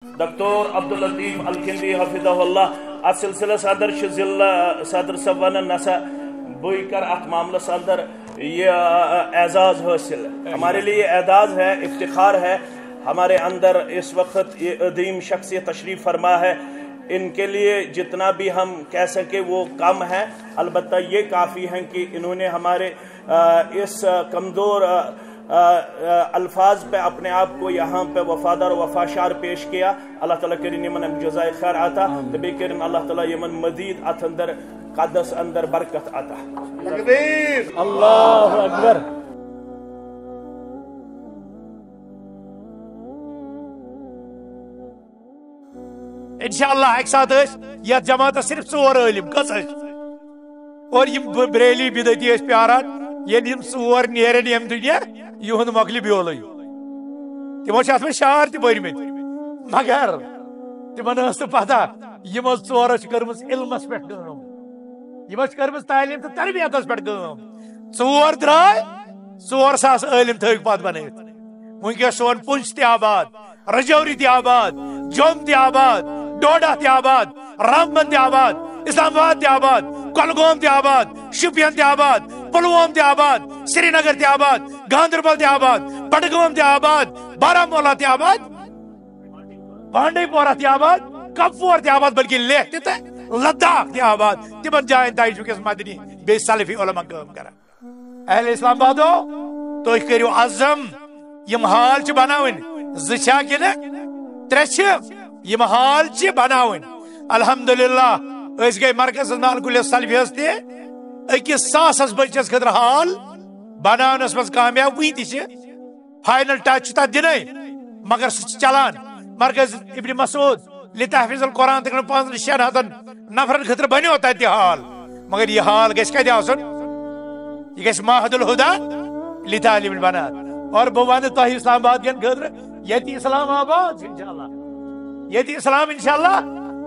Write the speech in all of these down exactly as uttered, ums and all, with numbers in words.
دکتور عبداللطیف الکھندی حفظہ اللہ، اتھ سلسلس اندر چھ ضلع صدر صٲب ونان، نسا بٕے کرٕ اتھ معاملس اندر یہ اعزاز حاصل۔ ہمارے لیے یہ اعزاز ہے، افتخار ہے۔ ہمارے اندر اس وقت یہ عظیم شخصیت تشریف فرما ہے، ان کے لیے جتنا بھی ہم کہہ سکیں وہ کم ہے، البتہ یہ کافی ہیں کہ انہوں نے ہمارے، آ، اس کمزور، آ، آ، آ، الفاظ پہ اپنے آپ کو یہاں پہ وفادار و وفاشار پیش کیا۔ اللہ تعالیٰ کٔرِن یِمن جزائے خیر عطا، تہٕ بیٚیہِ کٔرِن اللہ تعالیٰ یِمن مزید اتھ اندر قدس اندر برکت عطا۔ تکبیر۔ اللہ اکبر۔ انشاءاللہ اکہِ ساتہٕ ٲسۍ یتھ جماعتس صرف ژور عٲلم۔ کٔژ ٲسۍ؟ اور یِم ب-، بریلی بدعتی ٲسۍ پیاران، ییٚلہِ یِم ژور نیرن ییٚمہِ دُنیا، یِہُنٛد مۄکلہِ بیولٕے۔ تِمو چھِ اتھ منٛز شعار تہِ بٔرمٕتۍ، مگر تِمن ٲس نہٕ پتہ، یِمو ژورو چھِ کٔرمٕژ علمس پٮ۪ٹھ کٲم، یِمو چھِ کٔرمٕژ تعلیٖم تہٕ تربیتس پٮ۪ٹھ کٲم۔ ژور درٛاے، ژور ساس عٲلم تھٲوِکھ پتھ بنٲوِتھ۔ وٕنکیٚس سون پُنچ تہِ آباد، رجوری تہِ آباد، جوٚم تہِ آباد، ڈوڈہ تہِ آباد، رامبند تہِ آباد، اسلام آباد تہِ آباد، کۄلگوم تہِ آباد، شُپین تہِ آباد، پُلووم تہِ آباد، سرینگر تہِ آباد، گاندربل تہِ آباد، بڈگام تہِ آباد، بارہمولہ تہِ آباد، بانڈی پورہ تہِ آباد، کپوور تہِ آباد، بلکہ لیہ تہِ تہٕ لداخ تہِ آباد۔ تِمن جاین تہِ چھُ وٕنکیٚس مدنی بیٚیہِ سلفی علماء کٲم کران۔ اہل اسلام آبادو، تُہۍ کٔرِو عزم، یِم ہال چھِ بناوٕنۍ، زٕ چھا کِنہٕ ترٛےٚ چھِ؟ یِم ہال چھِ بناوٕنۍ۔ الحمدللہ، أسۍ گٔے مرکز نال کُلِس سلفیس تہِ أکِس ساسس بچس خٲطرٕ ہال بناونس منٛز کامیاب۔ وٕنہِ تہِ چھِ فائنل ٹچ چھُ تتھ دِنَے، مگر سُہ چھُ چلان۔ مرکز ابن مسعود لتحفیظ القرآن تقریباً پانٛژن شٮ۪ن ہتن نفرن خٲطرٕ بنیو تتہِ ہال، مگر یہِ ہال گژھِ کتہِ آسُن؟ یہِ گژھِ معہد الہدیٰ لطالب البنات۔ اور بہٕ ونہٕ تۄہہِ اسلام آباد کٮ۪ن خٲطرٕ، ییٚتہِ اسلام آباد چھُ انشاءاللہ، ییٚتہِ اسلام انشاءاللہ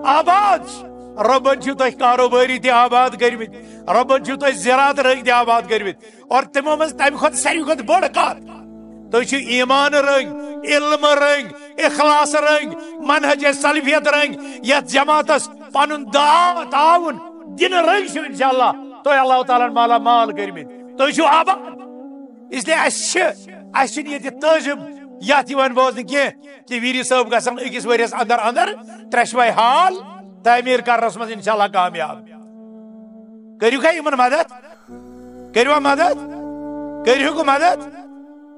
آباد چھُ۔ رۄبن چھُ تۄہہِ کاروبٲری تہِ آباد کٔرمٕتۍ، رۄبن چھُ تۄہہِ زراعت رٔنگۍ تہِ آباد کٔرمٕتۍ۔ اور تِمو منٛز تَمہِ کھۄتہٕ ساروی کھۄتہٕ بٔڑ کَتھ، تُہۍ چھِو ایمان رٔنگۍ، علم رٔنگۍ، اخلاص رٔنگۍ، منہج سلفیت رٔنگۍ، یَتھ جماعتس پَنُن دا-، تعاوُن دِنہٕ رٔنگۍ چھِو انشاءاللہ تُہۍ اللہ تعالیٰ ہن مالا مال کٔرمٕتۍ۔ تُہۍ چھِو آباد۔ اس لیے اَسہِ چھِ، اَسہِ چھِنہٕ ییٚتہِ تٲجِب یَتھ یِوان بوزنہٕ کینٛہہ کہِ ویری صٲب گژھن أکِس ؤریَس اندر اندر ترٛٮ۪شوَے ہال تعمیٖر کرنَس منٛز انشاءاللہ کامیاب۔ کٔرِو کھا یِمن مدد؟ کٔرِوا مدد؟ کٔرِو مدد؟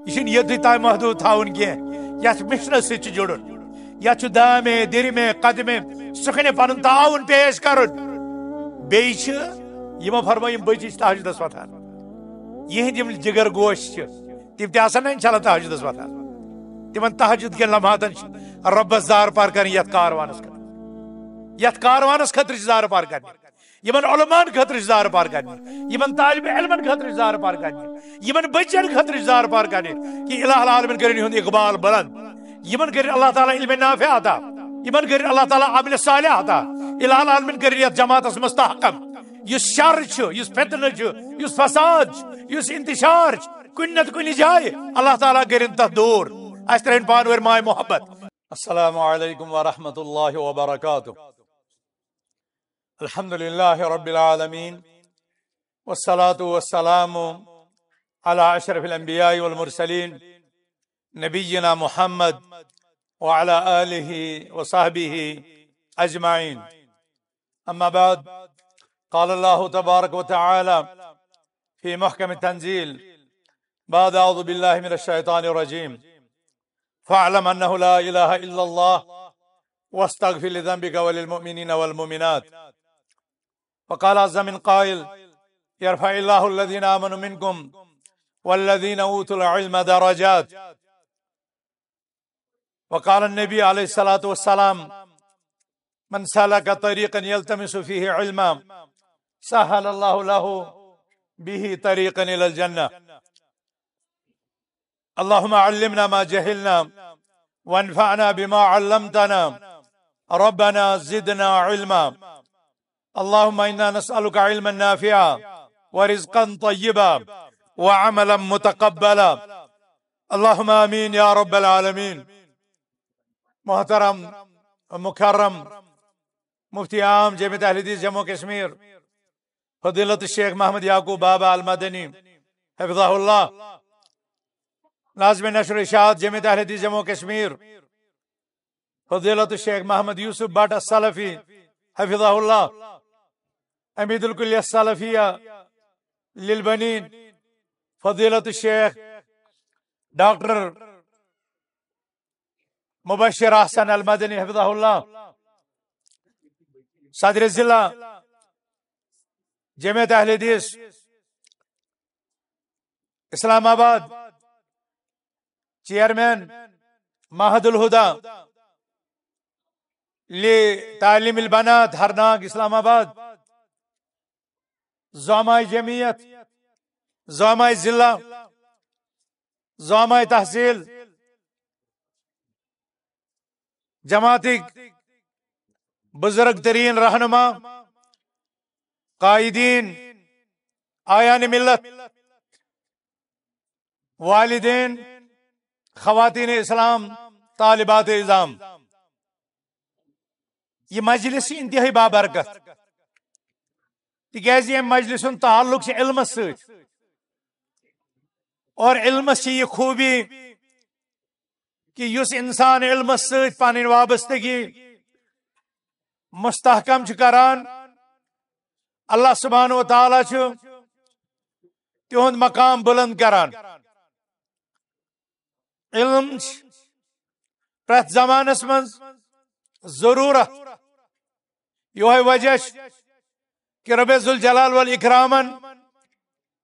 یہِ چھُنہٕ یوٚتُے تام محدوٗد تھاوُن کینٛہہ، یَتھ مِشنَس سۭتۍ چھُ جُڑُن، یَتھ چھُ دامے، دِرمے، قدمے، سُکھنہِ پَنُن تعاوُن پیش کَرُن۔ بیٚیہِ چھِ یِمو فرمٲو، یِم بٔچی چھِ تہجُدَس وۄتھان، یِہِنٛدۍ یِم جِگر گوش چھِ، تِم تہِ آسَن نہ اِنشاءاللہ تہجُدَس وۄتھان۔ تِمَن تہجُد کٮ۪ن لمحاتَن چھِ رۄبَس زارٕ پار کَرٕنۍ، یَتھ کاروانَس خٲطرٕ، یَتھ کاروانَس خٲطرٕ چھِ زارٕ پار کَرٕنۍ۔ یِمن علماءن خٲطرٕ چھِ زارٕ پار کرنہِ، یِمن طالب علمن خٲطرٕ چھِ زارٕ پار کرنہِ، یِمن بچن خٲطرٕ چھِ زارٕ پار کرنہِ، کہ الہ العالمین کٔرِن یِہُنٛد اقبال بلند، یِمن کٔرِن اللہ تعالیٰ علم نافع عطا، یِمن کٔرِن اللہ تعالیٰ عامل صالح عطا، الہ العالمین کٔرِن یتھ جماعتس مستحکم۔ یُس شر چھُ، یُس فتنہٕ چھُ، یُس فساد چھُ، یُس انتشار چھُ، کُنہِ نتہٕ کُنہِ جایہِ اللہ تعالیٰ کٔرِن تتھ دوٗر۔ اسہِ ترٲوِن پانہٕ ؤرۍ ماے محبت۔ السلام علیکم ورحمۃ اللہ وبرکاتہ۔ الحمد لله رب العالمين، والصلاة والسلام على أشرف الأنبياء والمرسلين، نبينا محمد وعلى آله وصحبه أجمعين. أما بعد، قال الله تبارك وتعالى في محكم التنزيل بعد أعوذ بالله من الشيطان الرجيم: فاعلم أنه لا إله إلا الله واستغفر لذنبك وللمؤمنين والمؤمنات. وقال عز من قائل: يرفع الله الذين آمنوا منكم والذين أوتوا العلم درجات. وقال النبي عليه الصلاة والسلام: من سلك طريقا يلتمس فيه علما سهل الله له به طريقا إلى الجنة. اللهم علمنا ما جهلنا وانفعنا بما علمتنا. ربنا زدنا علما. اللهم إنا نسألك علما نافعا ورزقا طيبا وعملا متقبلا. اللهم آمين يا رب العالمين. محترم مکرم مفتی عام جامعت اہل حدیث جموں کشمیر فضیلت الشیخ محمد یعقوب بابا المدنی حفظہ اللہ، ناظم نشر اشاعت جامعت اہل حدیث جموں کشمیر فضیلت الشیخ محمد یوسف بٹ السلفی حفظہ اللہ، عمید الکلیہ السلفیہ للبنین فضیلت الشیخ ڈاکٹر مبشر احسن المدنی حفظہ اللہ، صدر ضلع جامعت اہل حدیث اسلام آباد، چیئرمین معہد الہدی لتعلیم البنات ہرناگ اسلام آباد، زعماء جمعیت، زعماء ضلع، زعماء تحصیل، جماعتک بزرگ ترین رہنما، قائدین، آیان ملت، والدین، خواتین اسلام، طالبات عظام۔ یہ مجلس چھِ انتہائی بابرکت، تِکیازِ ییٚمہِ مجلس ہُنٛد تعلق چھُ علمس سۭتۍ، اور علمس چھِ یہِ خوٗبی کہ یُس انسان علمس سۭتۍ پنٕنۍ وابستگی مستحکم چھُ کران، اللہ سبحانہ و تعالیٰ چھُ تِہُنٛد مقام بلند کران۔ علم چھُ پرٛٮ۪تھ زمانس منٛز ضروٗرت۔ یِہوٚے وجہ چھُ کہ رب ذوالجلال والاکرامن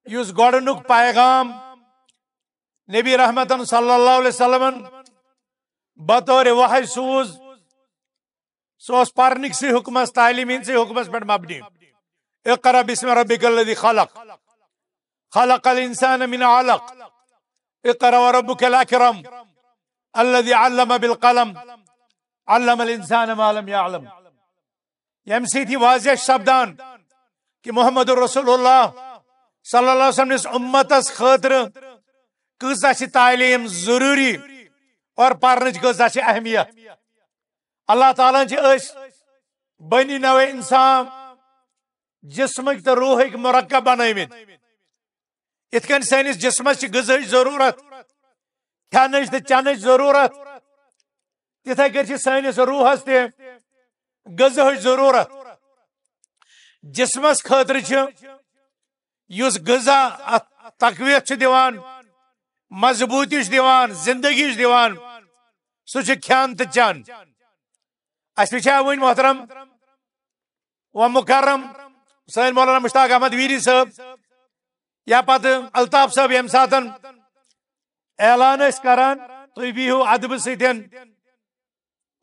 یُس گۄڈٕنیُک پیغام نبی رحمتن صلی اللہ علیہ وسلمن بطور وحی سوٗز، سُہ اوس پرنٕکسٕے حُکمس، تعلیٖم ہٕنٛدسٕے حُکمس پٮ۪ٹھ مبنی۔ اقرأ باسم ربک الذی خلق، خلق الانسان من علق، اقرأ وربک الاکرم، الذی علم بالقلم، علم الانسان ما لم یعلم۔ ییٚمہِ سۭتۍ یہِ واضح چھُ سپدان کہ محمد رسول اللہ صلی اللہ علیہ وسلم نِس اُمتس خٲطرٕ کۭژاہ چھِ تعلیٖم ضروٗری اور پرنٕچ کۭژاہ چھِ اہمیت۔ اللہ تعالیٰ ہن چھِ أسۍ بنی نوع انسان جسمٕکۍ تہٕ روحٕکۍ مرکب بنٲومٕتۍ۔ یِتھ کٔنۍ سٲنِس جسمس چھِ غذاہٕچ ضروٗرت، کھٮ۪نٕچ تہٕ چٮ۪نٕچ ضروٗرت، تِتھے کٔنۍ چھِ سٲنِس روحس تہِ غذاہٕچ ضروٗرت۔ جسمس خٲطرٕ چھُ یُس غذا اتھ تقویت چھُ دِوان، مضبوٗطی چھُ دِوان، زندگی چھُ دِوان، سُہ چھُ کھٮ۪ن تہٕ چٮ۪ن۔ اسہِ وٕچھا وٕنۍ محترم و مکرم سٲنۍ مولانا مشتاق احمد ویری صٲب یا پتہٕ الطاف صٲب ییٚمہِ ساتن اعلان ٲسۍ کران، تُہۍ بِہِو ادبہٕ سۭتۍ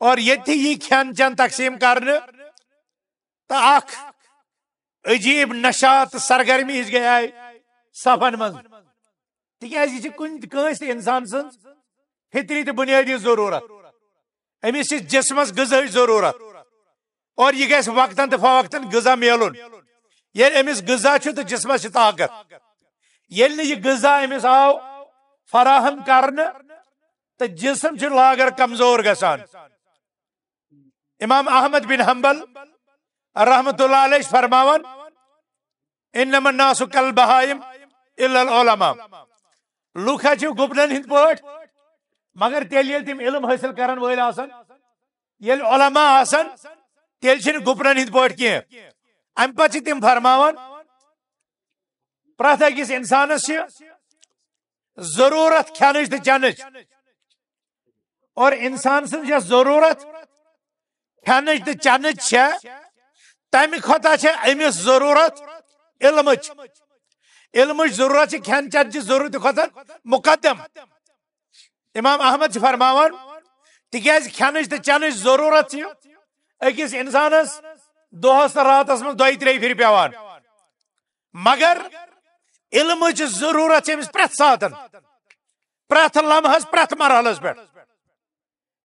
اور ییٚتہِ یی کھٮ۪ن چٮ۪ن تقسیٖم کرنہٕ، تہٕ اکھ عجیٖب نشاط تہٕ سرگرمی ہِش گٔیے صفن منٛز، تِکیازِ یہِ چھِ کُنہِ تہِ کٲنٛسہِ تہِ انسان سٕنٛز فطری تہٕ بُنیٲدی ضروٗرت۔ أمِس چھِ جسمس غذاہٕچ ضروٗرت اور یہِ گژھِ وقتن تہٕ فوقتن غذا میلُن۔ ییٚلہِ أمِس غذا چھُ تہٕ جسمس چھِ طاقت۔ ییٚلہِ نہٕ یہِ غذا أمِس آو فراہم کرنہٕ، تہٕ جسم چھُ لاگر کمزور گژھان۔ امام احمد بن حنبل رحمت اللہ علیہ چھِ فرماوان، انما الناس کالبہائم الا العلماء۔ لُکھ حظ چھِ گُپنن ہٕنٛدۍ پٲٹھۍ، مگر تیٚلہِ ییٚلہِ تِم علم حٲصِل کرن وٲلۍ آسن، ییٚلہِ علماء آسن، تیٚلہِ چھِنہٕ گُپنن ہٕنٛدۍ پٲٹھۍ کینٛہہ۔ امہِ پتہٕ چھِ تِم فرماوان، پرٛٮ۪تھ أکِس انسانس چھِ ضروٗرت کھٮ۪نٕچ تہٕ چٮ۪نٕچ، اور انسان سٕنٛز یۄس ضروٗرت کھٮ۪نٕچ تہٕ چٮ۪نٕچ چھےٚ، تمہِ کھۄتہٕ چھےٚ أمِس ضروٗرت علمٕچ۔ علمٕچ ضروٗرت چھِ کھٮ۪ن چٮ۪ن چہِ ضروٗرتہِ کھۄتہٕ مقدم۔ امام احمد چھِ فرماوان، تِکیازِ کھٮ۪نٕچ تہٕ چٮ۪نٕچ ضروٗرت چھِ أکِس انسانس دۄہس تہٕ راتس منٛز دۄیہِ ترٛیٚیہِ پھِرِ پٮ۪وان، مگر علمٕچ ضروٗرت چھِ أمِس پرٛٮ۪تھ ساتن، پرٛٮ۪تھ لمحس، پرٛٮ۪تھ مرحلس پٮ۪ٹھ۔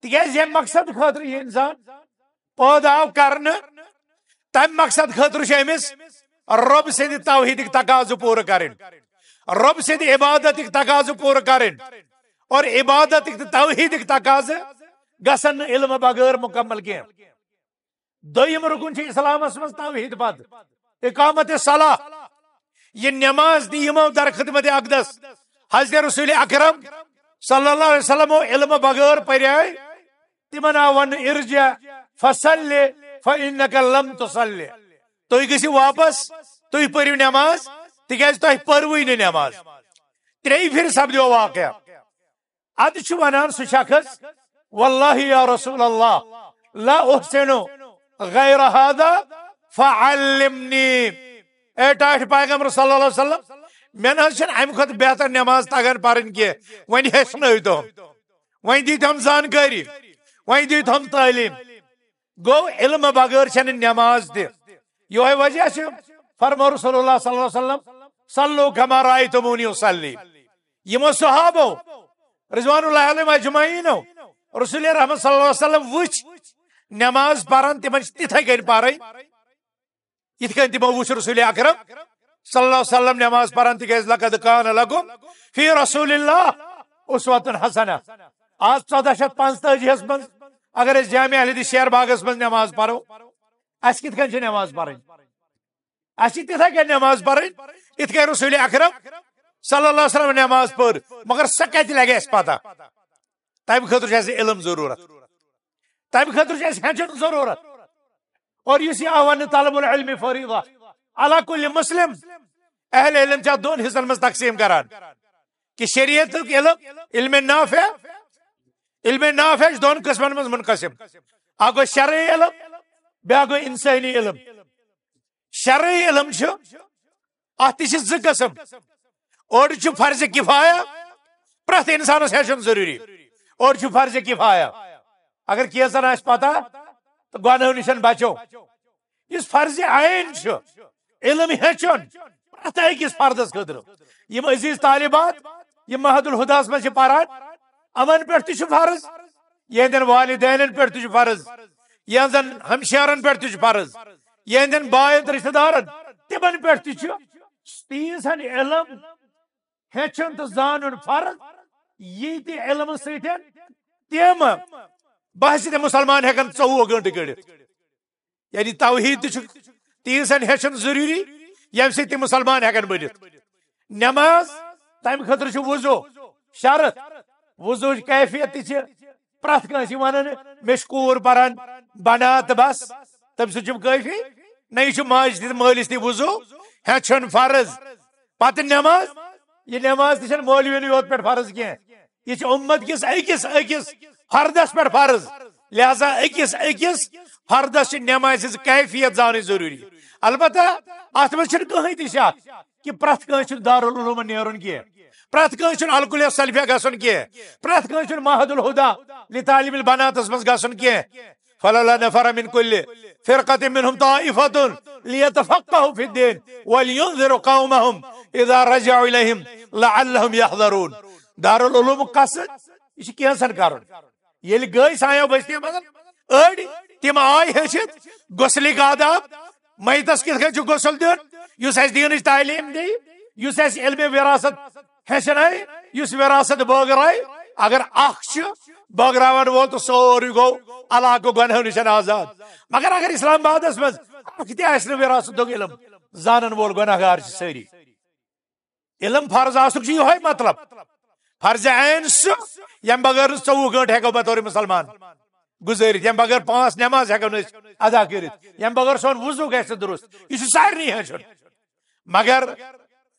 تِکیازِ ییٚمہِ مقصد خٲطرٕ یہِ انسان پٲدٕ آو کرنہٕ، تمہِ مقصد خٲطرٕ چھُ أمِس رۄب سٕنٛدِ توحیٖدٕکۍ تقاضہٕ پوٗرٕ کرٕنۍ، رۄب سٕنٛدِ عبادتٕکۍ تقاضہٕ پوٗرٕ کرٕنۍ، اور عبادتٕکۍ تہٕ توحیٖدٕکۍ تقاضہٕ گژھن نہٕ علمہٕ بغٲر مکمل کینٛہہ۔ دوٚیِم رُکُن چھُ اسلامس منٛز توحید، پتہٕ اقامت صلاح، یہِ نماز تہِ یِمو در خدمت اقدس حضرت رسول اکرم صلی اللہ علیہ وسلم علمہٕ بغٲر پریے، تِمن آو وننہٕ ارجع فصل فانک لم تصل، تُہۍ گٔژھِو واپس، تُہۍ پٔرِو نماز، تِکیازِ تۄہہِ پٔروٕے نہٕ نماز۔ ترٛیٚیہِ پھِرِ سپدیو واقعہ۔ ادٕ چھُ ونان سُہ شخص، واللہ یا رسول اللہ، لا احسن غیر هذا فعلمنی۔ اے ٹاٹھۍ پیغمبر صلی اللہ علیہ وسلم، مےٚ نہ حظ چھُنہٕ امہِ کھۄتہٕ بہتر نماز تگان پرٕنۍ کینٛہہ، وۄنۍ ہیٚچھنٲوتو، وۄنۍ دیٖتہم زانکٲری، وۄنۍ دیٖتہم تعلیٖم۔ گوٚو، علمہٕ بغٲر چھنہٕ نماز تہِ۔ یہوے وجہ چھُ، فرمو رسول اللہ صلی اللہ علیہ وسلم، صلو کما رأیتمونی اصلی۔ یِمو صحابو رضوان اللہ علیہم اجمعینو رسول رحمت صلی اللہ علیہ وسلم وٕچھ نماز پران، تِمن چھِ تِتھے کٔنۍ پرٕنۍ یِتھ کٔنۍ تِمو وٕچھ رسول اکرم صلی اللہ علیہ وسلم نماز پران، تِکیازِ لقد کان لکم فی رسول اللہ اسوۃ حسنہ۔ آز ژۄدہ شیٚتھ پانٛژتٲجی ہس منٛز اگر أسۍ جامع اہل حدیث شیر باغس منٛز نماز پرو، اسہِ کِتھ کٔنۍ چھِ نماز پرٕنۍ؟ اسہِ چھِ تِتھے کٔنۍ نماز پرٕنۍ یِتھ کٔنۍ رسول اکرم صلی اللہ علیہ وسلم نماز پٔر، مگر سۄ کتہِ لگہِ اسہِ پتہ؟ تمہِ خٲطرٕ چھُ اسہِ علم ضروٗرت، تمہِ خٲطرٕ چھُ اسہِ ہیٚچھُن ضروٗرت۔ اور یُس یہِ آو وننہٕ طلب العلم فریضہ علی کل مسلم، اہل علم چھِ اتھ دۄن حصن منٛز تقسیٖم کران کہ شریعتُک علم، علم نافع، علم نافع چھُ دۄن قٕسمن منٛز منقسم، اکھ گوٚو شرعی علم، بیٛاکھ گوٚو انسٲنی علم۔ شرعی علم چھُ، اتھ تہِ چھِ زٕ قٕسم، اوٚڑ چھُ فرض کفایہ، پرٛٮ۪تھ انسانس ہیٚچھُن ضروٗری، اوٚڑ چھُ فرض کفایہ۔ اگر کینٛژن آسہِ پتہ تہٕ گۄنہو نِش بچو۔ یُس فرض عین چھُ، علم ہیٚچھُن پرٛٮ۪تھ أکِس فردس خٲطرٕ۔ یِم عزیز طالبات یِم معہد الہداہس منٛز چھِ پران، یِمن پٮ۪ٹھ تہِ چھُ فرض، یِہنٛدٮ۪ن والدینن پٮ۪ٹھ تہِ چھُ فرض، یِہنٛزن ہمشیرن پٮ۪ٹھ تہِ چھُ فرض، یِہنٛدٮ۪ن باین تہٕ رشتہٕ دارن، تِمن پٮ۪ٹھ تہِ چھُ تیٖژ ہن علم ہیٚچھُن تہٕ زانُن فرض، یہِ تہِ علمہٕ سۭتۍ تِم بحث تہِ مسلمان ہیٚکن ژوٚوُہ گٲنٹہٕ کٔڑِتھ۔ یعنی توحید تہِ چھُ تیٖژ ہن ہیٚچھُن ضروٗری، ییٚمہِ سۭتۍ تِم مسلمان ہیٚکن بٔنِتھ۔ نماز، تمہِ خٲطرٕ چھُ وضو شرط۔ وضوٕچ کیفیت تہِ چھِ پرٛٮ۪تھ کٲنٛسہِ ونان، مےٚ چھِ کوٗر پران بنات بس، تٔمۍ سُنٛد چھُم کٲفی؟ نہ، یہِ چھُ ماجہِ تہِ مٲلِس تہِ وضو ہیٚچھُن فرض۔ پتہٕ نماز، یہِ نماز تہِ چھنہٕ مولوِنٕے یوت پٮ۪ٹھ فرض کینٛہہ، یہِ چھِ اُمت کِس أکِس أکِس فردس پٮ۪ٹھ فرض۔ لہذا أکِس أکِس فردس چھِ نمازِ ہٕنٛز کیفیت زانٕنۍ ضروٗری۔ البتہ اتھ منٛز چھُنہٕ کٕہٕنۍ تہِ شک کہِ پرٛٮ۪تھ کٲنٛسہِ چھُنہٕ دارالعلومن نیرُن کینٛہہ، پرٛٮ۪تھ کٲنٛسہِ چھُنہٕ الکلیہ سلفیہ گژھُن کینٛہہ، پرٛٮ۪تھ کٲنٛسہِ چھُنہٕ معہد الہدیٰ لطالب البناتس منٛز گژھُن کینٛہہ۔ فلولا نفر من كل فرقة منهم طائفة ليتفقهوا في الدين ولينذروا قومهم إذا رجعوا إليهم لعلهم يحذرون۔ دارالعلوم قصد، یہِ چھُ کینٛژن کرُن۔ ییٚلہِ گٔے سانیو بستیو منٛز أڑۍ، تِم آے ہیٚچھِتھ غسلٕکۍ آداب، میتس کِتھ کٔنۍ چھُ غسل دیُن، یُس اَسہِ دیٖنٕچ تعلیٖم دی، یُس اَسہِ علمِ وراثت ہیٚچھنٲے، یُس وراثت بٲگرٲے، اگر اکھ چھُ بٲگراون وول تہٕ سورُے گوٚو علاقہٕ گۄنہو نِش آزاد۔ مگر اگر اسلام آبادس منٛز اکھ تہِ آسہِ نہٕ وراثتُک علم زانن وول، گۄنہگار چھِ سٲری۔ علم فرض آسُک چھُ یِہوٚے مطلب۔ فرض عین سُہ، ییٚمہِ بغٲر نہٕ ژوٚوُہ گٲنٛٹہٕ ہٮ۪کو بطور مسلمان گُزٲرِتھ، ییٚمہِ بغٲر پانٛژھ نٮ۪ماز ہٮ۪کو نہٕ أسۍ ادا کٔرِتھ، ییٚمہِ بغٲر سون وضو گژھِ نہٕ درست۔ یہِ چھُ سارنٕے ہیٚچھُن۔ مگر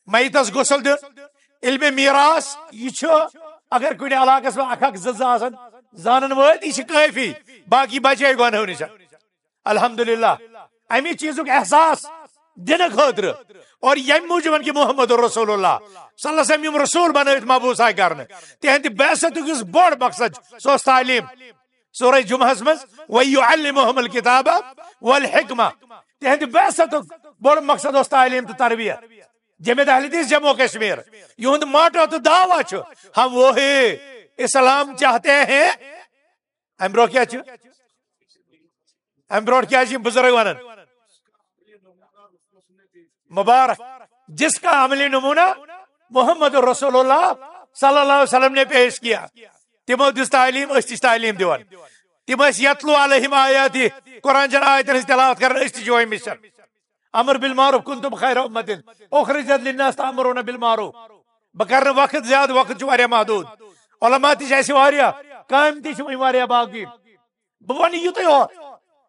میتس غسل دیُن، علمِ میراث، یہِ چھُ، اگر کُنہِ علاقس منٛز اکھ اکھ زٕ زٕ آسن زانن وٲلۍ، یہِ چھِ کٲفی، باقی بچے گۄنہو نِش۔ الحمدللہ، امی چیزُک احساس دِنہٕ خٲطرٕ، اور ییٚمہِ موٗجوٗب کہ محمد رسول اللہ صلی اللہ علیہ وسلم یِم رسول بنٲوِتھ مبعوث آے کرنہٕ، تِہنٛدِ بعثتُک یُس بوٚڑ مقصد چھُ، سُہ اوس تعلیٖم۔ سورہ جمعہس منٛز، وَيُعَلِّمُهُمُ الْكِتَابَ وَالْحِكْمَةَ، تِہنٛدِ بعثتُک بوٚڑ مقصد اوس تعلیٖم تہٕ تربیت۔ جمعیت اہل حدیث جموں کشمیر، یِہُنٛد موٹو تہٕ دعویٰ چھُ، ہم وہی اسلام چاہتے ہیں۔ امہِ برونٛہہ کیٛاہ چھُ؟ امہِ برونٛٹھ کیٛاہ چھِ یِم بُزرگ ونان؟ مبارک، جس کا عملی نمونہ محمد رسول اللہ صلی اللہ علیہ وسلم نے پیش کیا۔ تِمو دِژ تعلیٖم، أسۍ تہِ چھِ تعلیٖم دِوان۔ تِم ٲسۍ یتلو علیہم آیاتی، قرآن چن آیتن ہٕنٛز تلاوت کران، أسۍ تہِ چھِ أمِس سۭتۍ۔ امر بالمعروف، کنتم خیر امت اخرجت للناس تأمرون بالمعروف۔ بہٕ کرٕ نہٕ وقت زیادٕ، وقت چھُ واریاہ محدود۔ علماء تہِ چھِ اَسہِ واریاہ، کامہِ تہِ چھِ وۄنۍ واریاہ باقی۔ بہٕ وَنہٕ یُتُے یوت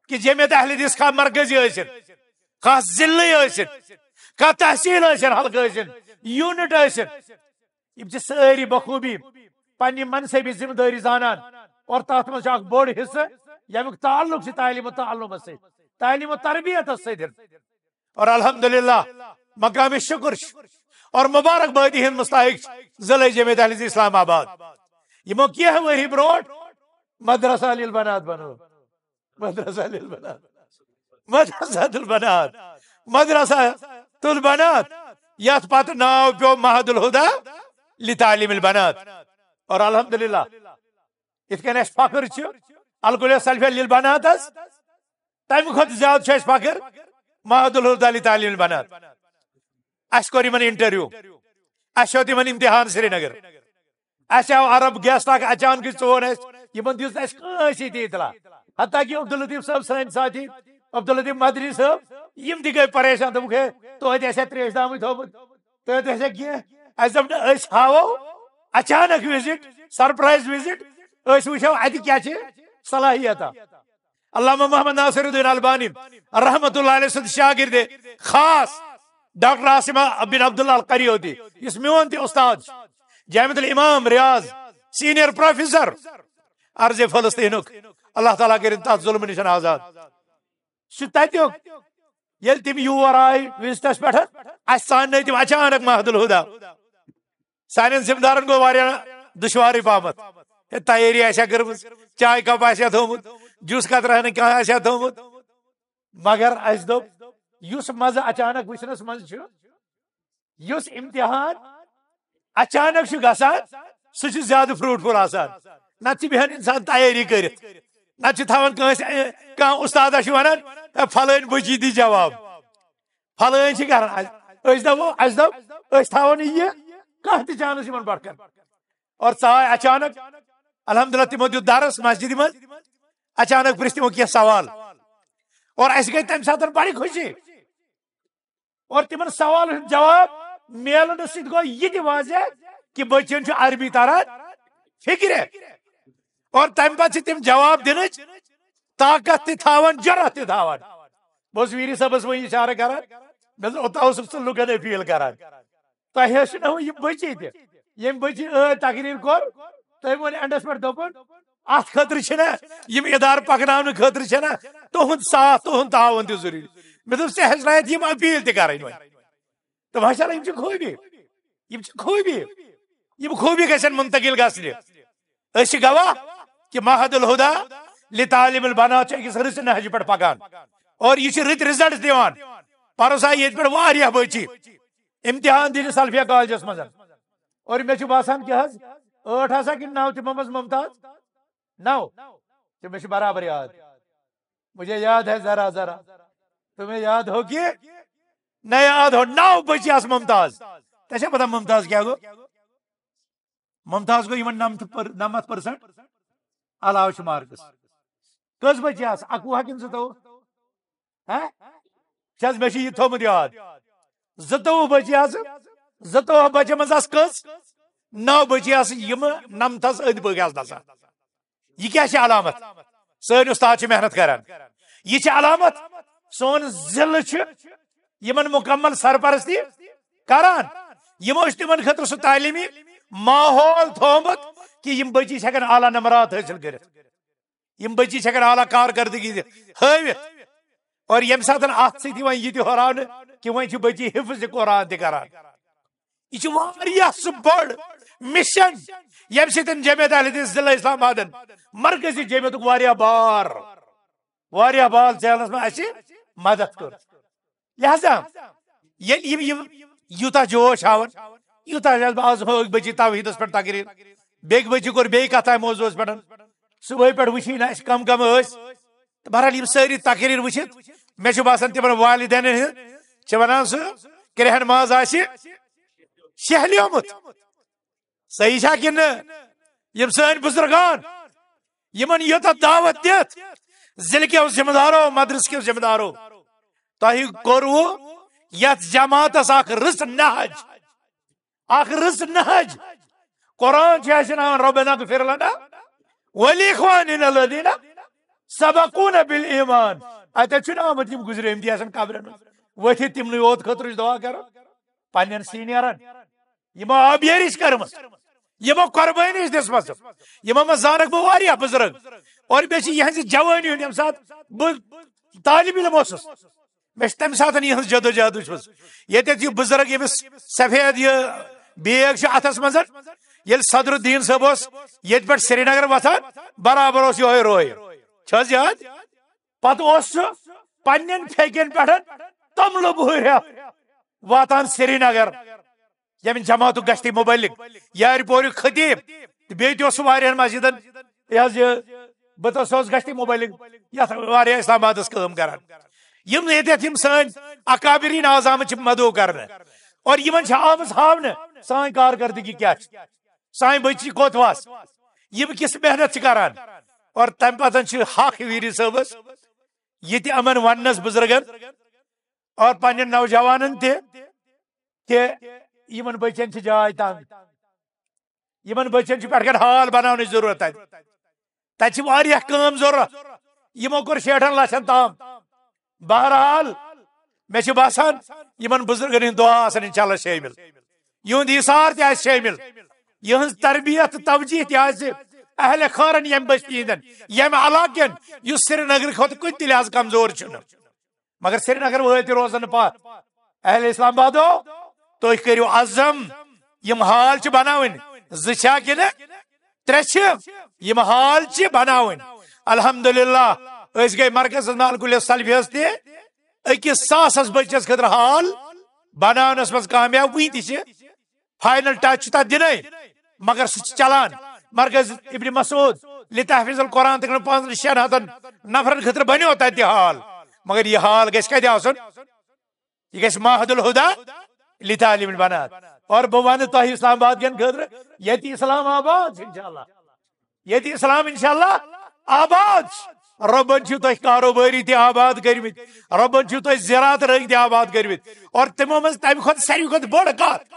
کہِ جمعیت اہل حدیث خواہ مرکزی ٲسِن، خواہ ضلعی ٲسِن، خواہ تحصیل ٲسِن، حلقہٕ ٲسِن، یونٹ ٲسِن، یِم چھِ سٲری بخوبی پننہِ منصبی ذمہ دٲری زانان، اور تتھ منٛز چھُ اکھ بوٚڑ حصہٕ ییٚمیُک تعلق چھُ تعلیم و تعلمس سۭتۍ، تعلیم و تربیتس سۭتۍ۔ اور الحمدللہ، مقام شکر چھُ اور مبارک بادی ہند مستحق چھُ ضلع جمعیت اہل حدیث اسلام آباد۔ یِمو کینٛہہ ؤری برونٛٹھ مدرسہ للبنات بنوو۔ مدرسہ للبنات، مدرسہ البنات، مدرسہ البنات، یتھ پتہٕ ناو پیوٚو معہد الہدی لتعلیم البنات۔ اور الحمدللہ، یِتھ کٔنۍ اَسہِ فخر چھُ الکلیہ سلفیہ للبناتس، تمہِ کھۄتہٕ زیادٕ چھُ اَسہِ فخر معہد الہدی لتعلیم البنات۔ اَسہِ کوٚر یِمن انٹرویو، اَسہِ ہیوٚت یِمن امتحان سرینگر۔ اَسہِ آو عرب گیسٹ اکھ اچانکٕے، ژون اَسہِ، یِمن دیُت نہٕ اَسہِ کٲنٛسہِ تہِ اطلاع۔ حتیٰ کہ عبداللطیف صٲب، سٲنۍ ساتھی عبداللطیف مدنی صٲب، یِم تہِ گٔے پریشان، دوٚپُکھ، "ہے، توتہِ آسہِ ہا ترٛیش دامٕے تھوٚومُت، توتہِ آسہِ ہا کینٛہہ۔" اَسہِ دوٚپ، "نہ، أسۍ ہاوو اچانک وزٹ، سرپرائز وزٹ، أسۍ وٕچھو اَتہِ کیٛاہ چھِ صلاحیت۔" علامہ محمد ناصر الدین البانی رحمۃ اللہ علیہ سٕنٛدِ شاگرد خاص ڈاکٹر عاصمہ بن عبداللہ القریوتی، یُس میون تہِ استاد چھُ، جامعۃ الامام ریاض، سینئر پروفیسر ارض فلسطینُک، اللہ تعالیٰ کٔرِن تتھ ظلمہٕ نِش آزاد۔ سُہ تتیُک، ییٚلہِ تِم یور آے وزٹس پٮ۪ٹھ، اَسہِ ژاننٲے تِم اچانک معہد الہدی۔ سانٮ۪ن ذمہٕ دارن گوٚو واریاہ دُشوارٕے پہمتھ۔ ہے، تیٲری آسہِ ہا کٔرمٕژ، چاے کپ آسہِ ہا تھوٚومُت، جوٗس قطرٕ ہنا کانٛہہ آسہِ ہا تھوٚومُت۔ مگر اَسہِ دوٚپ، یُس مزٕ اچانک وٕچھنس منٛز چھُ، یُس امتحان اچانک چھُ گژھان، سُہ چھُ زیادٕ فروٹفل آسان۔ نتہٕ چھُ بیہان انسان تیٲری کٔرِتھ، نتہٕ چھُ تھاوان کٲنٛسہِ، اے، کانٛہہ استادا چھُ ونان، "اے، فلٲنۍ بچی دی جواب، فلٲنۍ چھِ کران۔" اَسہِ، أسۍ دپو، اَسہِ دوٚپ، أسۍ تھاوو نہٕ یہِ کانٛہہ تہِ چانس یِمن برونٛٹھ کن۔ اور ژاے اچانک، الحمدللہ، تِمو دیُت درس مسجدِ منٛز، اچانک پرژھ تِمو کینٛہہ سوال، اور اَسہِ گٔے تمہِ ساتہٕ بڑِ خوشی۔ اور تِمن سوالن ہُنٛد جواب میلنہٕ سۭتۍ گوٚو یہِ تہِ واضح کہِ بچن چھُ عربی تران فکرِ۔ اور تمہِ پتہٕ چھِ تِم جواب دِنٕچ طاقت تہِ تھاوان، جرأت تہِ تھاوان۔ بہٕ اوسُس ویری صٲبس وۄنۍ اشارٕ کران، مےٚ دوٚپ، اوٚتام اوسُکھ ژٕ لُکن اپیل کران۔ تۄہہِ ٲسِو نہ وۄنۍ یہِ بٔچی تہِ، ییٚمۍ بٔچی ٲدۍ تقریر کوٚر، تٔمۍ ووٚن اینڈس پٮ۪ٹھ، دوٚپُن، "اتھ خٲطرٕ چھِنہ یِم ادارٕ پکناونہٕ خٲطرٕ چھِنہ تُہُنٛد ساتھ، تُہُنٛد تعاوُن تہِ ضروٗری۔" مےٚ دوٚپ، "ژےٚ ہیٚچھنایتھ یِم اپیل تہِ کرٕنۍ وۄنۍ۔" تہٕ ماشاءاللہ، یِم چھِ خوٗبی، یِم چھِ خوٗبی، یِم خوٗبی گژھن منتقل گژھنہِ۔ أسۍ چھِ گواہ کہِ معہد الہدی لتعلیم البنات چھُ أکِس رٕژِ نہجہِ پٮ۪ٹھ پکان اور یہِ چھِ رٕتۍ رِزلٹس دِوان۔ پرُس آیہِ ییٚتہِ پٮ۪ٹھ واریاہ بٔچی امتحان دِنہِ سلفیہ کالجس منٛز۔ اور مےٚ چھُ باسان کہِ حظ ٲٹھ آسا کِنہٕ نو تِمو منٛز ممتاز؟ نو۔ تہٕ مےٚ چھُ برابر یاد۔ مجھے یاد ہے ذرا ذرا۔ تمہیں یاد ہو کہ نہیں یاد ہو، نو بچی آسہٕ ممتاز۔ تۄہہِ چھا پتہ ممتاز کیٛاہ گوٚو؟ ممتاز گوٚو یِمن نمتھ پر-، نمتھ پٔرسنٹ علاوٕ چھِ مارکس۔ کٔژ بچی آسہٕ؟ اَکوُہ ہا کِنہٕ زٕتووُہ؟ ہا؟ چھِ حظ، مےٚ چھُ یہِ تھوٚومُت یاد۔ زٕتووُہ بچی آسہٕ، زٕتووُہ بچن منٛز آسہٕ کٔژ؟ نو بچی آسہٕ یِم نمتھس أنٛدۍ پٔکۍ آسہٕ نژان۔ یہِ کیٛاہ چھِ علامت؟ سٲنۍ اُستاد چھِ محنت کران۔ یہِ چھِ علامت، سون ضلعہٕ چھُ یِمن مُکمل سرپرستی کران۔ یِمو چھُ تِمن خٲطرٕ سُہ تعلیٖمی ماحول تھوٚومُت کہِ یِم بچی چھِ ہٮ۪کان اعلیٰ نمبرات حٲصِل کٔرِتھ۔ یِم بچی چھِ ہٮ۪کان اعلیٰ کارکردگی ہٲوِتھ۔ اور ییٚمہِ ساتہٕ اتھ سۭتۍ یِوان یہِ تہِ ہُراونہٕ کہِ وۄنۍ چھِ بچی حفظ قرآن تہِ کران۔ یہِ چھُ واریاہ سُہ بٔڑ مِشن، ییٚمہِ سۭتۍ جمعیت اہل حدیث ضلع اسلام آبادن مرکزی جمعیتُک واریاہ بار، واریاہ بال ژیلنس منٛز اَسہِ مدد کٔر۔ لہذا ییٚلہِ یِم، یِم یوٗتاہ جوش ہاوان، یوٗتاہ جذبہٕ، آز ہٲوٕکھ بچی توحیٖدس پٮ۪ٹھ تقریر، بیٚکہِ بچی کوٚر بیٚیہِ کتھ امہِ موضوعس پٮ۪ٹھ، صبحٲے پٮ۪ٹھ وٕچھی نہٕ اَسہِ کم کم ٲسۍ۔ تہٕ بہرحال، یِم سٲری تقریر وٕچھِتھ، مےٚ چھُ باسان، تِمن والدینن ہٕنٛز چھِ ونان، سُہ کرٛیہن ماز آسہِ شہلیومُت۔ صحیح چھا کِنہٕ نہٕ؟ یِم سٲنۍ بزرگان، یِمن یوٗتاہ دعوت دِتھ، ضلعہٕ کیو ذمہٕ دارو، مدرسہٕ کیو ذمہٕ دارو، تۄہہِ کوٚروٕ یتھ جماعتس اکھ رٕژ نہج، اکھ رٕژ نہج۔ قرآن چھُ اَسہِ وَنان، "ربنا اغفر لنا ولاخواننا الذین سبقونا بالایمان۔" اتہِ چھُنہٕ آمُت یِم گُزریمتی آسن قبرن منٛز، ؤتھِتھ تِمنٕے یوت خٲطرٕ چھُ دعا کران، پننٮ۪ن سینئرن، یِمو آبیٲری چھِ کٔرمٕژ، یِمو قۄربٲنی چھِ دِژمٕژ، یِمو منٛز زانکھ بہٕ واریاہ بُزرگ، اور بیٚیہِ چھِ یِہنٛزِ جوٲنی ہُنٛد، ییٚمہِ ساتہٕ بہٕ طالب علم اوسُس، مےٚ چھِ تَمہِ ساتہٕ یِہٕنٛز جدوجہد وٕچھمٕژ۔ ییٚتٮ۪تھ یہِ بُزرگ، ییٚمِس سفید یہِ بیگ چھُ اَتھس منٛز، ییٚلہِ صدر الدین صٲب اوس ییٚتہِ پٮ۪ٹھ سرینگر وۄتھان، برابر اوس یِہوٚے رویہِ۔ چھِ حظ یاد؟ پتہٕ اوس سُہ پننٮ۪ن پھیکٮ۪ن پٮ۪ٹھ توٚملہٕ بوٗرۍ ہٮ۪تھ واتان سرینگر، ییٚمہِ جماعتُک گشتی مبلغ، یارِ پوریُک خطیب، تہٕ بیٚیہِ تہِ اوس سُہ واریاہن مسجدن، یہِ حظ یہِ، بہٕ تہٕ سُہ اوس گشتی مبلغ یتھ واریاہ اسلام آبادس کٲم کران۔ یِم ییٚتٮ۪تھ یِم سٲنۍ اکابرین اعظام چھِ مدعو کرنہٕ، اور یِمن چھِ آمٕژ ہاونہٕ سٲنۍ کارکردگی کیٛاہ چھِ، سانہِ بچی کوٚت وس، یِم کِژھ محنت چھِ کران۔ اور تمہِ پتہٕ چھِ حق ویری صٲبس یہِ تہِ یِمن وننس بُزرگن اور پننٮ۪ن نوجوانن تہِ، کہِ یِمن بچن چھِ جاے تنگ، یِمن بچن چھِ پٮ۪ٹھ کنہِ ہال بناونٕچ ضروٗرت۔ تتہِ، تتہِ چھِ واریاہ کٲم ضروٗرت۔ یِمو کوٚر شیٹھن لچھن تام۔ بہرحال، مےٚ چھُ باسان، یِمن بُزرگن ہُنٛد دعا آسن انشاءاللہ شٲمِل، یِہُنٛد ایثار تہِ آسہِ شٲمِل، یِہٕنٛز تربیت تہٕ توجیہ تہِ آسہِ اہل خٲرن، ییٚمہِ بستی ہٕنٛدٮ۪ن، ییٚمہِ علاقہٕ کٮ۪ن، یُس سرینگرٕ کھۄتہٕ کُنہِ تہِ لحاظہٕ کمزور چھُنہٕ۔ مگر سرینگر وٲلۍ تہِ روزن نہٕ پتھ۔ اہل اسلام آبادو، تُہۍ کٔرِو عزم، یِم ہال چھِ بناوٕنۍ، زٕ چھا کِنہٕ ترٛےٚ چھِ؟ یِم ہال چھِ بناوٕنۍ۔ الحمدللہ، أسۍ گٔے مرکزس نال کُلِس سلفیس تہِ أکِس ساسس بچس خٲطرٕ ہال بناونس منٛز کامیاب۔ وٕنہِ تہِ چھِ فاینل ٹچ چھُ تتھ دِنے، مگر سُہ چھُ چلان۔ مرکز ابن مسعود لتحفیظ القرآن تقریباً پانٛژن شٮ۪ن ہتن نفرن خٲطرٕ بنیو تتہِ ہال، مگر یہِ ہال گژھِ کتہِ آسُن؟ یہِ گژھِ معہد الہدی لطالب البنات۔ اور بہٕ ونہٕ تۄہہِ اسلام آباد کٮ۪ن خٲطرٕ، ییٚتہِ اسلام آباد چھُ انشاءاللہ، ییٚتہِ اسلام انشاءاللہ آباد چھُ۔ رۄبن چھِو تۄہہِ کاروبٲری تہِ آباد کٔرمٕتۍ، رۄبن چھِو تۄہہِ زِراعت رٔنگۍ تہِ آباد کٔرمٕتۍ، اور تِمو منٛز تمہِ کھۄتہٕ ساروی کھۄتہٕ بٔڑ کتھ،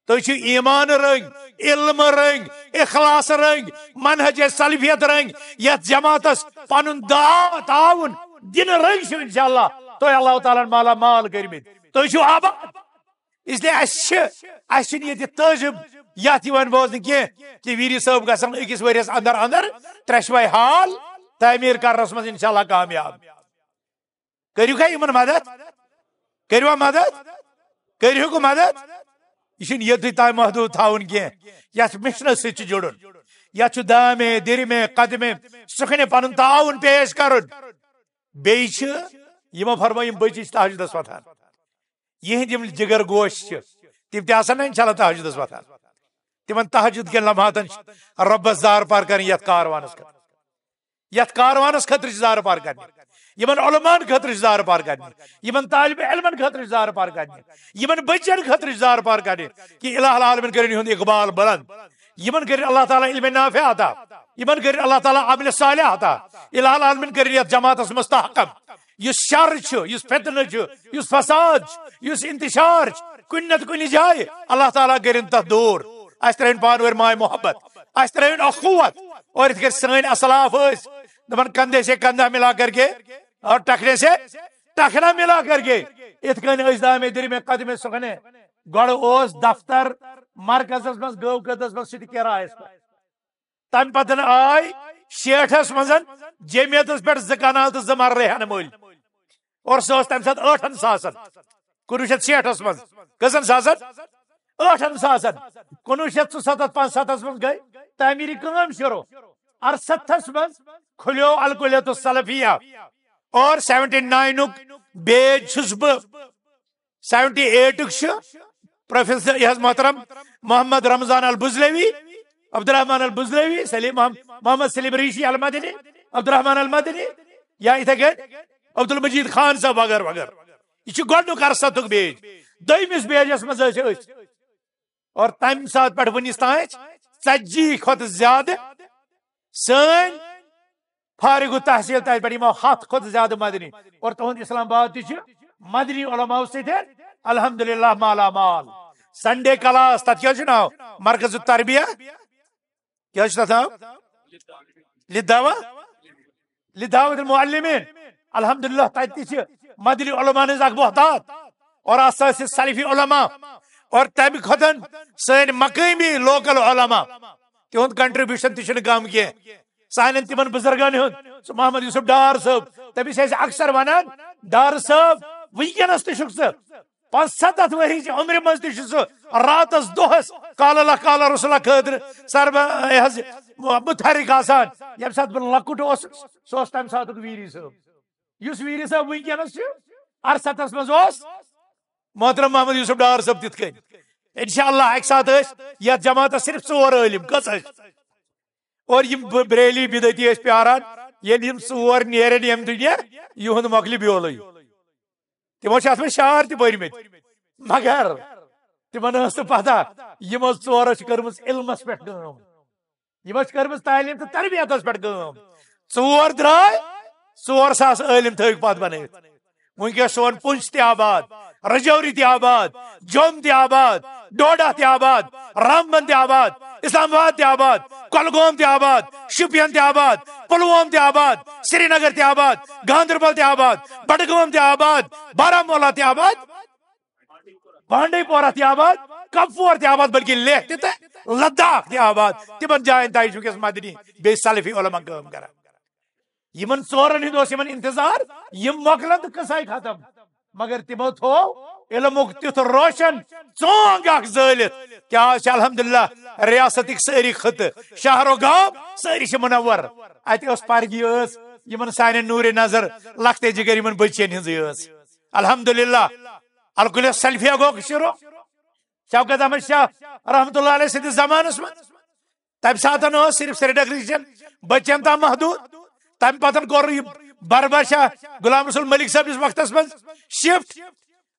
تُہۍ چھِو ایمان رٔنگۍ، علم رٔنگۍ، اخلاص رٔنگۍ، منہج سلفیت رٔنگۍ، یتھ جماعتس پنُن دا-، تعاون دِنہٕ رٔنگۍ چھِو انشاءاللہ تۄہہِ اللہ تعالیٰ ہن مالا مال کٔرمٕتۍ۔ تُہۍ چھِو آباد۔ اس لیے اسہِ چھِ، اسہِ چھِنہٕ ییٚتہِ تٲجِب یتھ یِوان بوزنہٕ کینٛہہ کہِ ویری صٲب گژھن أکِس ؤریس اندر اندر ترٛےٚ شوے ہال تعمیٖر کرنس منٛز انشاءاللہ کامیاب۔ کٔرِو کھا یِمن مدد؟ کٔرِوا مدد؟ کٔرِو مدد؟ یہِ چھُنہٕ ییٚتُے تام محدوٗد تھاوُن کینٛہہ، یتھ مشنس سۭتۍ چھُ جُڑُن، یتھ چھُ دامے، دِرمے، قدمے، سُکھنہِ پنُن تعاوُن پیش کرُن۔ بیٚیہِ چھِ یِمو فرمٲے، یِم بچی چھِ تہجدس وۄتھان، یِہنٛدۍ یِم جگر گوش چھِ، تِم تہِ آسن نا انشاءاللہ تہجدس وۄتھان۔ تِمن تہجد کٮ۪ن لمحاتن چھِ رۄبس زار پار کرٕنۍ یتھ کاروانس خٲطرٕ۔ یتھ کاروانس خٲطرٕ چھِ زارٕ پار کرنہِ، یِمن علماءن خٲطرٕ چھِ زارٕ پار کرنہِ، یِمن طالب علمن خٲطرٕ چھِ زارٕ پار کرنہِ، یِمن بچن خٲطرٕ چھِ زارٕ پار کرنہِ، کہِ الہ العالمین کٔرِن یِہُنٛد اقبال بلند، یِمن کٔرِن اللہ تعالیٰ علم نافع عطا، یِمن کٔرِن اللہ تعالیٰ عمل صالح عطا، الہ العالمین کٔرِن یتھ جماعتس مستحکم۔ یُس شر چھُ، یُس فتنہٕ چھُ، یُس فساد چھُ، یُس انتشار چھُ، کُنہِ نتہٕ کُنہِ جایہِ، اللہ تعالیٰ کٔرِن تتھ دوٗر۔ اسہِ ترٲوِن پانہٕ ؤرۍ ماے محبت، اسہِ ترٲوِن اخوت، اور یِتھ کٔنۍ سٲنۍ اسلاف ٲسۍ دپان، "کندھے سے کندھا ملا کر کے اور ٹخنے سے ٹخنا ملا کر کے"، یِتھ کٔنۍ ٲسۍ دامے دِرمے قدمے سُکھنے۔ گۄڈٕ اوس دفتر مرکزس منٛز، گٲو قٲدس منٛز، سُہ تہِ کرایس پٮ۪ٹھ۔ تمہِ پتہٕ آے شیٹھس منٛز جمعیتس پٮ۪ٹھ زٕ کنال تہٕ زٕ مرلہٕ ہٮ۪نہٕ مٔلۍ، اور سۄ ٲس تمہِ ساتہٕ ٲٹھن ساسن، کُنوُہ شیٚتھ شیٹھس منٛز۔ کٔژن ساسن؟ ٲٹھن ساسن۔ کُنوُہ شیٚتھ ژُستتھ پانٛژستتھس منٛز گٔے تعمیٖری کٲم شروٗع۔ ارستھس منٛز کھُلیو الکلیت السلفیہ، اور سیونٹی ناینُک بیج چھُس بہٕ، سیونٹی ایٹُک چھُ پروفیسر، یہِ حظ محترم محمد رمضان البزلوی، عبدالرحمان البزلوی، سلیم محم-، محمد سلیم ریشی المدنی، عبدالرحمان المدنی، یا یِتھے کٔنۍ عبدالمجید خان صٲب وغٲرٕ وغٲرٕ۔ یہِ چھُ گۄڈٕنیُک ارستُک بیج۔ دوٚیمِس بیجس منٛز ٲسۍ أسۍ، اور تمہِ ساتہٕ پٮ۪ٹھ وُنِس تام ژتجی کھۄتہٕ زیادٕ سٲنۍ فارغ التحصیل، تتہِ پٮ۪ٹھ یِمو ہتھ کھۄتہٕ زیادٕ مدنی۔ اور تُہُنٛد اسلام آباد تہِ چھُ مدنی علماء سۭتۍ الحمدللہ مالا مال۔ سنڈے کلاس، تتھ کیٛاہ چھُ ناو؟ مرکز التربیہ۔ کیٛاہ چھُ تتھ ناو؟ لدعوہ، لدعوت المعلمین۔ الحمدللہ، تتہِ تہِ چھِ مدنی علماء ہٕنٛز اکھ بہتات اور اساتذہ سلفی علماء اور تمہِ کھۄتہٕ سٲنۍ مقٲمی لوکل علماء، تِہُنٛد کنٹریبیوشن تہِ چھُنہٕ کم کینٛہہ۔ سانٮ۪ن تِمن بزرگن ہُنٛد، سُہ محمد یوسف ڈار صٲب، تٔمِس ٲسۍ اکثر ونان، "ڈار صٲب، وٕنکیٚنس تہِ چھُکھ ژٕ، پانٛژستتھ ؤری چہِ عمرِ منٛز تہِ چھُ سُہ راتس دۄہس قال اللہ قال رسول اللہ خٲطرٕ سرب-، یہِ حظ، متحرک آسان۔" ییٚمہِ ساتہٕ بہٕ لۄکُٹ اوسُس، سُہ اوس تمہِ ساتُک ویری صٲب۔ یُس ویری صٲب وٕنکیٚنس چھُ، ارستس منٛز اوس محترم محمد یوسف ڈار صٲب تِتھ کٔنۍ۔ انشاءاللہ اکہِ ساتہٕ ٲسۍ یتھ جماعتس صرف ژور عٲلم، کٔژ ٲسۍ؟ اور یِم ب-، بریلی بدعتی ٲسۍ پیاران، ییٚلہِ یِم ژور نیرن ییٚمہِ دُنیا، یِہُنٛد مۄکلہِ بیولٕے۔ تِمو چھِ اتھ منٛز شعار تہِ بٔرمٕتۍ، مگر تِمن ٲس نہٕ پتہ، یِمو ژورو چھِ کٔرمٕژ علمس پٮ۪ٹھ کٲم، یِمو چھِ کٔرمٕژ تعلیٖم تہٕ تربیتس پٮ۪ٹھ کٲم۔ ژور درٛاے، ژور ساس عٲلم تھٲوِکھ پتھ بنٲوِتھ۔ وٕنکیٚس سون پُنچ تہِ آباد، رجوری تہِ آباد، جوٚم تہِ آباد، ڈوڈہ تہِ آباد، رامبن تہِ آباد، اسلام آباد تہِ آباد، کۄلگوم تہِ آباد، شُپین تہِ آباد، پُلووم تہِ آباد، سرینگر تہِ آباد، گاندربل تہِ آباد، بڈگام تہِ آباد، بارہمولہ تہِ آباد، بانڈی پورہ تہِ آباد، کپوور تہِ آباد، بلکہ لیہ تہِ تہٕ لداخ تہِ آباد۔ تِمن جاین تہِ چھِ وٕنکیٚس مدنی بیٚیہِ سلفی علماء کٲم کران۔ یِمن ژورن ہُنٛد اوس یِمن انتظار، یِم مۄکلن تہٕ قصے ختم۔ مگر تِمو تھوو علمُک تیُتھ روشن ژونگ اکھ زٲلِتھ۔ کیٛاہ آز چھِ الحمدللہ ریاستٕکۍ سٲری خطہٕ، شہر و گام، سٲری چھِ منور۔ اتہِ ٲس پرگی، ٲس یِمن سانٮ۪ن نوٗرِ نظر، لختِ جگر یِمن بچین ہٕنٛزٕے ٲس۔ الحمدللہ، الکلیہ سلفیہ گوٚو شروع۔ شوکت احمد شاہ رحمتہ اللہ علیہ سٕنٛدِس زمانس منٛز، تمہِ ساتہٕ ٲس صرف سرینگرٕکۍ چٮ۪ن بچن تام محدوٗد۔ تمہِ پتہٕ کوٚر یہِ بربر شاہ غلام رسول ملک صٲبنِس وقتس منٛز شفٹ،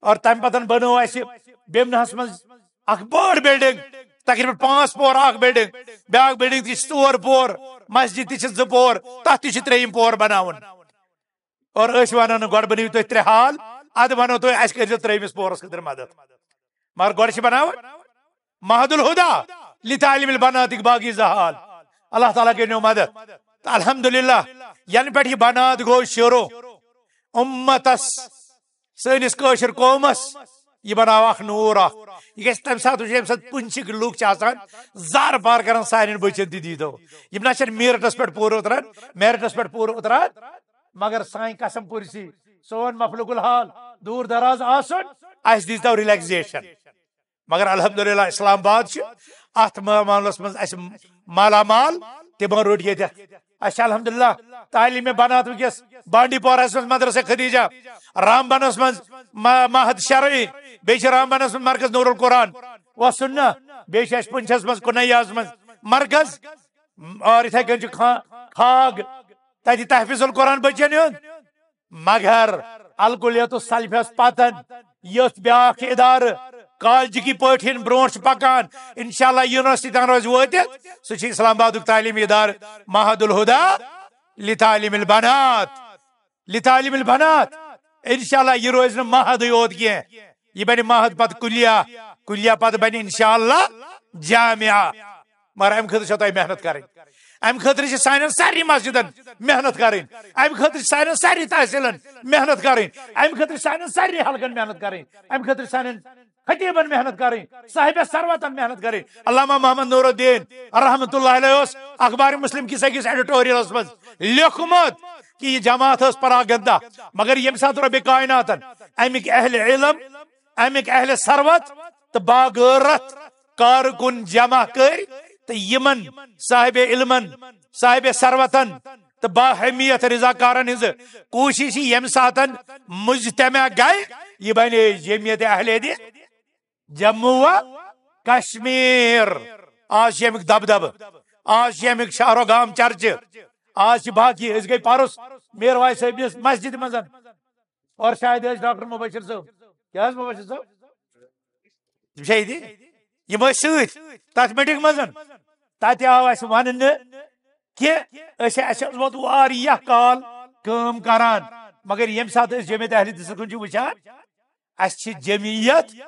اور تمہِ پتہٕ بنٲو اسہِ بیمنہس منٛز اکھ بٔڑ بلڈنگ، تقریباً پانٛژھ پور اکھ بلڈنگ، بیاکھ بلڈنگ تہِ چھِ ژور پور، مسجد تہِ چھِ زٕ پور، تتھ تہِ چھِ ترٛیٚیِم پور بناوُن۔ اور أسۍ ونو نہٕ گۄڈٕ بنٲیِو تُہۍ ترٛےٚ ہال، ادٕ ونو تُہۍ اسہِ کٔرۍزیو ترٛیٚیمِس پورس خٲطرٕ مدد۔ مگر گۄڈٕ چھِ بناوان معہد الہدیٰ لتعلیم البناتٕکۍ باقی زٕ ہال۔ اللہ تعالیٰ کٔرِنو مدد۔ تہٕ الحمدللہ، ینہٕ پٮ۪ٹھ یہِ بنات گوٚو شروع، امتس، سٲنِس کٲشِر قومس، یہِ بناو اکھ نوٗر اکھ۔ یہِ گژھِ تمہِ ساتہٕ وٕچھُن، ییٚمہِ ساتہٕ پُنچِکۍ لُکھ چھِ آسان زار پار کران سانٮ۪ن بچن تہِ دیٖتو۔ یِم نہ چھِنہٕ میرٹس پٮ۪ٹھ پوٗرٕ اُتران، میرٹس پٮ۪ٹھ پوٗرٕ اُتران، مگر سانہِ قسم پُرسی، سون مفلوق الحال دوٗر دراز آسُن، اسہِ دیٖتو ریلیکزیشن۔ مگر الحمدللہ اسلام آباد چھُ اتھ ما-، معاملس منٛز اسہِ مالا مال، تِمو روٚٹ ییٚتٮ۪تھ۔ اسہِ چھِ الحمدللہ تعلیٖم بنات وٕنکیٚس بانڈی پورہس منٛز مدرسہ خدیجہ، رامبنس منٛز ما-، معہد شرعی، بیٚیہِ چھِ رامبنس منٛز مرکز نور القرآن و سنہ، بیٚیہِ چھِ اسہِ پُنچس منٛز کنیاہس منٛز مرکز، اور یِتھے کٔنۍ چھُ کھا-، کھاگ، تتہِ تحفظ القرآن بچن ہُنٛد۔ مگر الکلیت السلفیس پتن یُس بیاکھ ادارٕ کالجہِ کی پٲٹھۍ برونٛٹھ چھُ پکان، انشاءاللہ یونیورسٹی تام روزِ وٲتِتھ، سُہ چھُ اسلام آبادُک تعلیمی ادارٕ معہد الہدیٰ لتعلیم البنات، لتعلیم البنات۔ انشاءاللہ یہِ روزِ نہٕ معہدٕے یوت کینٛہہ، یہِ بنہِ معہد پتہٕ کلیہ، کلیہ پتہٕ بنہِ انشاءاللہ جامعہ۔ مگر امہِ خٲطرٕ چھو تۄہہِ محنت کرٕنۍ، امہِ خٲطرٕ چھِ سانٮ۪ن سارنٕے مسجدن محنت کرٕنۍ، امہِ خٲطرٕ چھِ سانٮ۪ن سارنٕے تحصیلن محنت کرٕنۍ، امہِ خٲطرٕ چھِ سانٮ۪ن سارنٕے حلقن محنت کرٕنۍ، امہِ خٲطرٕ چھِ سانٮ۪ن خطیبن محنت کرٕنۍ، صاحب ثروتن محنت کرٕنۍ۔ علامہ محمد نور الدین رحمتہ اللہ علیہ اوس اخبار مسلم کِس أکِس ایڈیٹوریلس منٛز لیوٚکھمُت کہِ یہِ جماعت ٲس پراگندہ، مگر ییٚمہِ ساتہٕ رۄبِ کائناتن امیِکۍ اہل علم، امیِکۍ اہل ثروت تہٕ باغٲرت کارکُن جمع کٔرۍ تہٕ یِمن صاحب علمن، صاحب ثروتن تہٕ باہمیت رضاکارن ہٕنٛز کوٗشش، ییٚمہِ ساتن مجتمع گٔے، یہِ بنے جمعیت اہل حدیث جموں و کشمیر۔ آز چھِ امیُک دبدبہٕ، آز چھِ امیُک شہر و گام چرچہٕ، آز چھِ باقی، أسۍ گٔے پرُس میروائے صٲبنِس مسجد منٛز، اور شاید ٲسۍ ڈاکٹر مبشر صٲب۔ کیٛاہ حظ مبشر صٲب؟ تِم چھا ییٚتہِ؟ یِم ٲسۍ سۭتۍ تَتھ میٖٹِنٛگ منٛز۔ تَتہِ آو اَسہِ وَننہٕ کہِ أسۍ اَسہِ اوس ووت واریاہ کال کٲم کران، مگر ییٚمہِ ساتہٕ أسۍ جمعیت اہل حدیثس کُن چھِ وٕچھان، اَسہِ چھِ جمعیت،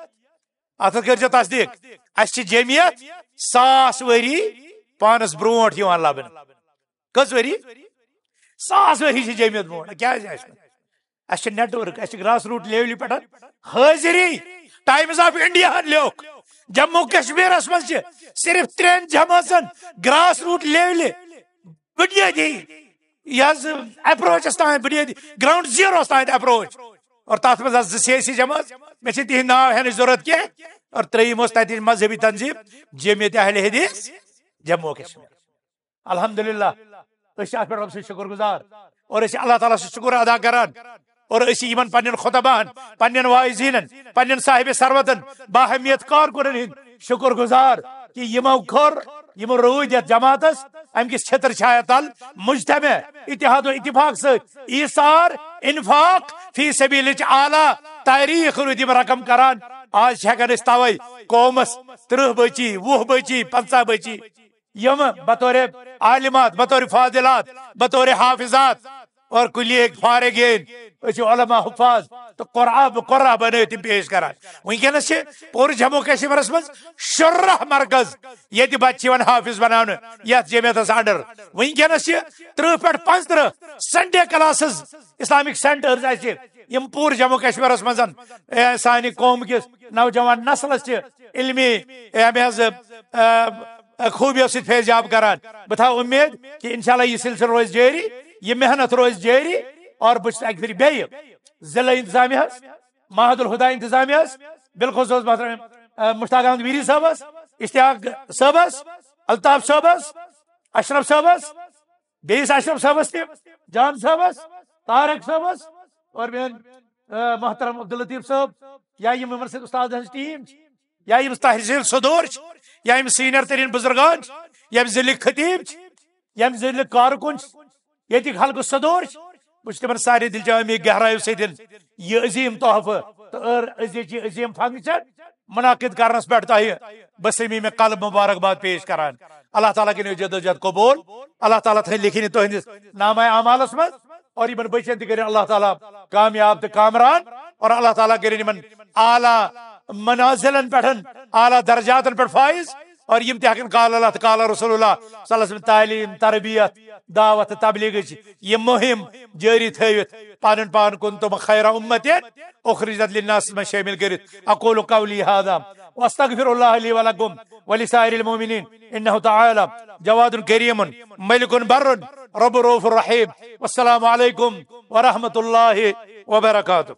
اَتھ کٔرۍزیو تصدیٖق، اَسہِ چھِ جمعیت ساس ؤری پانس برونٛٹھ یِوان لبنہٕ۔ کٔژ ؤری؟ ساس ؤری چھِ جمعیت برونٛٹھ۔ کیٛازِ اَسہِ نہٕ؟ اَسہِ چھِ نیٹ ورک، اَسہِ چھِ گراس روٹ لیولہِ پٮ۪ٹھ حٲضری۔ ٹائمز آف انڈیا ہن لیوٚکھ، جموں کشمیرس منٛز چھِ صرف ترٛٮ۪ن جمٲژن گراس روٹ لیولہِ بنیٲدی، یہِ حظ، اپروچس تام بنیٲدی، گراؤنڈ زیروس تام اپروچ۔ اور تتھ منٛز آسہٕ زٕ سیٲسی جمٲژ، مےٚ چھِ تِہنٛدۍ ناو ہٮ۪نٕچ ضروٗرت کینٛہہ۔ اور ترٛیٚیِم اوس تتِچ مذہبی تنظیٖم جمعیت اہل حدیث جموں کشمیر۔ الحمدللہ، أسۍ چھِ اتھ پٮ۪ٹھ رۄب سٕنٛدۍ شُکر گُزار اور أسۍ چھِ اللہ تعالیٰ سُنٛد شُکر ادا کران۔ اور أسۍ چھِ یِمن پننٮ۪ن خطباہن، پننٮ۪ن واعظیٖنن، پننٮ۪ن صاحب ثروتن، باہمیت کارکُنن ہٕنٛدۍ شُکر گُزار کہِ یِمو کوٚر، یِمو روٗدۍ یتھ جماعتس، امہِ کِس چھتر چھایہ تل مجتمع، اتحاد و اتفاق سۭتۍ ایثار، انفاق فی سبیلچ اعلیٰ تاریخ روٗدۍ یِم رقم کران۔ آز چھِ ہٮ۪کان أسۍ توے قومس ترٕٛہ بچی، وُہ بچی، پنٛژاہ بچی، یِم بطور عالمات، بطور فاضلات، بطور حافظات اور کلیگ فارغین، أسۍ چھِ علماء حفاظ تہٕ قرآن، قرآن بنٲوِتھ تِم پیش کران۔ وٕنکیٚنس چھِ پوٗرٕ جموں کشمیرس منٛز شُراہ مرکز، ییٚتہِ بچہِ چھِ یِوان حافظ بناونہٕ یتھ جمعیتس انڈر۔ وٕنکیٚنس چھِ ترٕٛہ پٮ۪ٹھ پنٛژترٕٛہ سنڈے کلاسز، اسلامک سینٹرز اَسہِ، یِم پوٗرٕ جموں کشمیرس منٛز، اے، سانہِ قوم کِس نوجوان نسلس چھِ علمی، اے، مےٚ حظ، اے، خوٗبیو سۭتۍ فیض یاب کران۔ بہٕ تھاوٕ اُمید کہِ انشاءاللہ یہِ سلسلہٕ روزِ جٲری، یہِ محنت روزِ جٲری۔ اور بہٕ چھُس اکہِ پھِرِ بیٚیہِ ضلع انتظامیہس، معہد الہدیٰ انتظامیہس، بالخصوص محترم، اے، مشتاق احمد میری صٲبس، اشتیاق صٲبس، الطاف صٲبس، اشرف صٲبس، بیٚیِس اشرف صٲبس تہِ، جان صٲبس، طارق صٲبس، اور میٲنۍ، آ، محترم عبداللطیف صٲب، یا یِم یِمن سۭتۍ استاد ہٕنٛز ٹیٖم چھِ، یا یِم تحصیل صدور چھِ، یا یِم سینئر ترین بزرگان چھِ، یا یِم ضلعٕکۍ خطیب چھِ، یا یِم ضلعٕکۍ کارکُن چھِ، ییٚتِکۍ حلقہٕ صدور چھِ، بہٕ چھُس تِمن سارنٕے دِلچہِ عٲمی گہرایو سۭتۍ یہِ عظیٖم تحفہٕ تہٕ ٲر أزِچ یہِ عظیٖم فنکشن منعقد کرنس پٮ۪ٹھ تۄہہِ بصمیٖم قلب مبارکباد پیش کران۔ اللہ تعالیٰ کٔرِنۍ یہِ جدوجہد قبول، اللہ تعالیٰ تھٲوِنۍ لیکھِنۍ تُہٕنٛدِس نامہ اعمالس منٛز، اور یِمن بچن تہِ کٔرِنۍ اللہ تعالیٰ کامیاب تہٕ کامران، اور اللہ تعالیٰ کٔرِنۍ یِمن اعلیٰ منازلن پٮ۪ٹھ، اعلیٰ درجاتن پٮ۪ٹھ فٲیض، اور یِم تہِ ہٮ۪کن قال اللہ تہٕ قال رسول اللہ صلی اللہ علیہ وسلم تعلیٖم، تربیت، دعوت تہٕ تبلیغٕچ یہِ مُہِم جٲری تھٲوِتھ۔ پنُن پان، کنتم خیر امت اخرجت للناس منٛز شٲمِل کٔرِتھ۔ اقول قولی هذا واستغفر الله لي ولكم ولسائر المؤمنين انه تعالى جواد كريم ملك بر رب رؤوف رحيم۔ والسلام عليكم ورحمة الله وبركاته۔